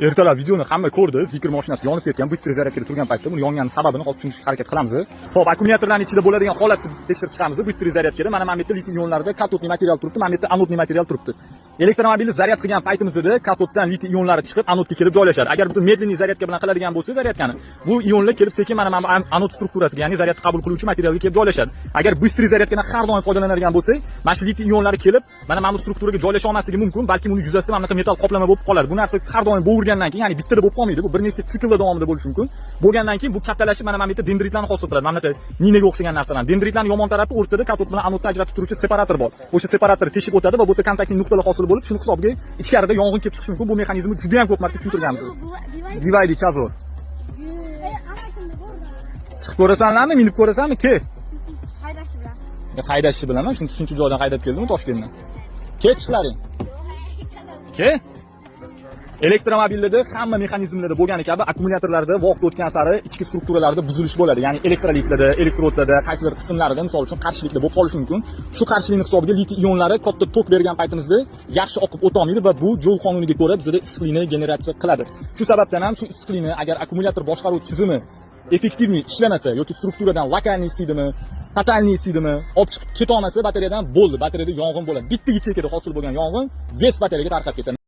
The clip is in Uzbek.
Ertalab videoni hamma ko'rdi. Zeekr mashinasi yonib ketgan, быстрый зарядка da turgan paytda. Buni yongan sababini hozir tushunishga harakat qilamiz. Xo'p, akkumulyatorlarning ichida bo'ladigan holatni tekshirib chiqamiz. Быстрый зарядка da mana bu yerda litiy ionlarida катодный material turibdi, mana bu yerda анодный material turibdi. Elektromobilni zaryad qilgan paytimizda katoddan litiy ionlari chiqib, anodga kelib joylashadi. Agar biz медленный зарядка bilan qiladigan bo'lsak zaryadkani, bu ionlar kelib sekin mana bu anod strukturasiga, ya'ni zaryadni qabul qiluvchi materialga kelib joylashadi. Agar быстрый зарядка dan har doim foydalanadigan bo'lsak, mana shu litiy ionlari kelib, mana bu strukturaga joylasha olmasligi mumkin, balkim uni yuzasida mana bunaqa metall qoplama bo'lib qoladi. Bu narsa har doim bo'lavergandan keyin, ya'ni bittada bo'lib qolmaydi, bu bir nechta sikllar davomida bo'lishi mumkin. Bo'lgandan keyin bu kattalashib, mana bu yerda dendritlarni hosil qiladi. Mana bunaqa ninaga o'xshagan narsalarni. Dendritlarning yomon tarafi, o'rtada katod bilan anodni ajratib turuvchi separator bor. O'sha separator teshib o'tadi va bu yerda kontaktli nuqtalar hosil bo'lib, shuni hisobiga ichkarida yong'in kelib chiqishi mumkin. Bu mexanizmni juda ham ko'p marta tushuntirganmiz. BYD Chazor. Chiqib ko'rasanlarmi, minib ko'rasanmi? Ke. Haydashi bilan. Ya, haydashni bilaman, shuncha joydan haydab keldimmi Toshkentdan? Ke, chiqlaring. Ke. Elektromobillarda hamma mexanizmlarda bo'lgani kabi akkumulyatorlarda vaqt o'tgan sari ichki strukturalarda buzilish bo'ladi. Ya'ni elektrolitlarda, elektrodlarda, qaysidir qismlarida, misol uchun, qarshiliklar bo'lib qolishi mumkin. Shu qarshilikni hisobiga litiy ionlari katta tok bergan paytimizda yaxshi oqib o'ta olmaydi va bu Joul qonuniga ko'ra bizda issiqlikni generatsiya qiladi. Shu sababdan ham shu issiqlikni agar akkumulyator boshqaruv tizimi эффективный ishlamasa yoki strukturadan локальный isiydimi, тотальный isiydimi, olib chiqib ketolmasa batareyadan, bo'ldi, batareyada yong'in bo'ladi. Bitta yacheykada hosil bo'lgan yong'in весь batareyaga tarqab ketadi.